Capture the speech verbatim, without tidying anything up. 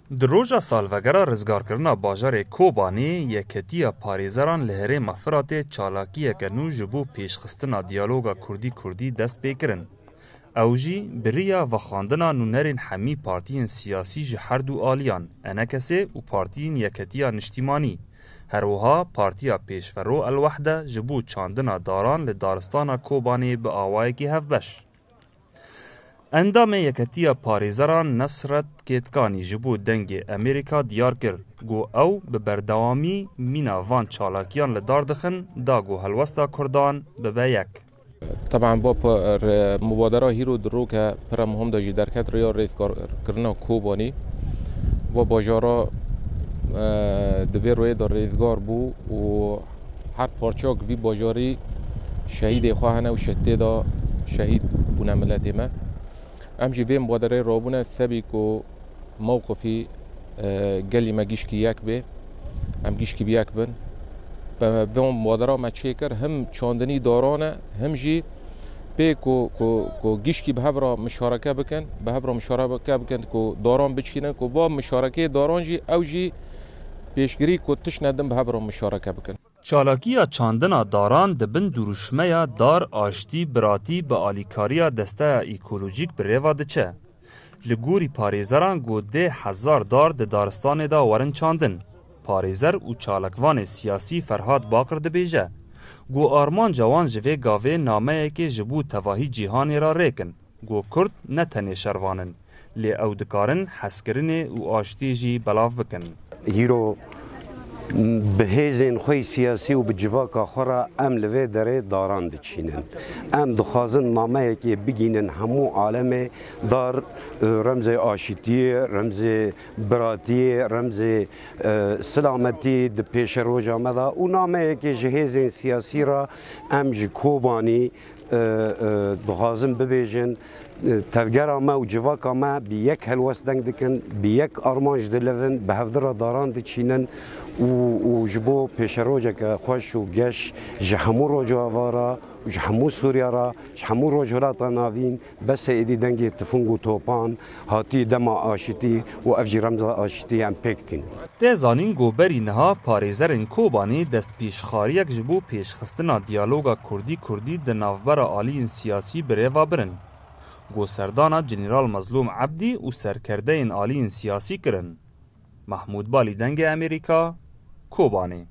Di roja salvegera rizgarkirina bajarê Kobanê, Yeketiya Parêzeran li herêma Firatê çalakiyeke nû ji bo pêşxistina diyaloga Kurdî-Kurdî dest pê kirin. Ew jî bi riya vexwendina nûnerên hemî partiyên siyasî ji her du aliyan, ENKSê û Partiyên Yeketiya Niştîmanî, her wiha Partiya Pêşverû El Wehde ji bo çandina daran li daristana Kobanê bi awayekî hevbeş. Endamê Yeketiya Parêzeran Nesret Kêtkanî ji bo Dengê Amerîka diyar kir ku ew bi berdewamî mîna van çalakiyan li dar dixin da ku helwesta Kurdan bibe yek. Teban bo mubadera hîro di roke pira muhim de jî derket riya rêzgarkirina Kobanî. Va bajara, e, di vê royê de rêzgar bû û her parçak vî bajarî şehîdê xwe hene û şe-, tê de şehîd bûne miletê me. Em jî vê mubadereyê rabûne sebî ku mewqifî, e, gelî me gişkî yek bê. Em gişkî bi yek bin. Be-, vê mubadera me çêkir, him çandinî daran e, him jî pê ku, ku, ku gişkî bi hev re mişareke bikin, bi hev re mişareke bikin ku daran biçînin, ku va mişarekeyê daran jî ew jî pêşgirî ku tişt nedin bi hev re mişareke bikin. Çalakiya çandina daran di bin duruşmeya dar, aştî, biratî bi alîkariya Desteya Ekolojîk bi rêva diçe. Li gorî parêzeran ku dê hezar dar di daristanê de werin çandin. Parêzer û çalakvanê siyasî Ferhat Baqir dibêje ku armanca wan ji vê gavê nameyekê ji bo tevahî cîhanê re rêk in. Ku Kurd ne tenê şervan in, lê ew dikarin hezkirinê û aştiyê jî belav bikin. Hîro bi hêzên xwe yî siyasî û bi civaka xwe re em li vê derê daran diçînin. Em dixwazin nameyekê bigînin hemû alemê dar, e, remzê aşitiyê, remzê biratiyê, remzê, e, silametî di pêşeroja me de û nameyekê ji hêzên siyasî re em ji Kobanî e, e, dixwazin bibêjin, e, tevgera me û civaka me bi yek helwest deng dikin, bi yek armanc dilivin, bi hevdi re daran diçînin û, û ji bo pêşerojeke xweş û geş ji hemû Rojava re û ji hemû Sûriya re, ji hemû Rojhilata Navîn, bes êdî dengê tifung û topan hatî dema aşitî û ev jî remza aşitî em pêk tînin. Tê zanîn ku berî niha parêzerên Kobanê destpêşxariyek ji bo pêşxistina diyaloga Kurdî-Kurdî di navbera aliyên siyasî bi rêva birin, ku serdana General Mezlûm Ebdî û serkerdeyên aliyên siyasî kirin. Mahmûd Balî, Dengê Amerîka, Kobanê.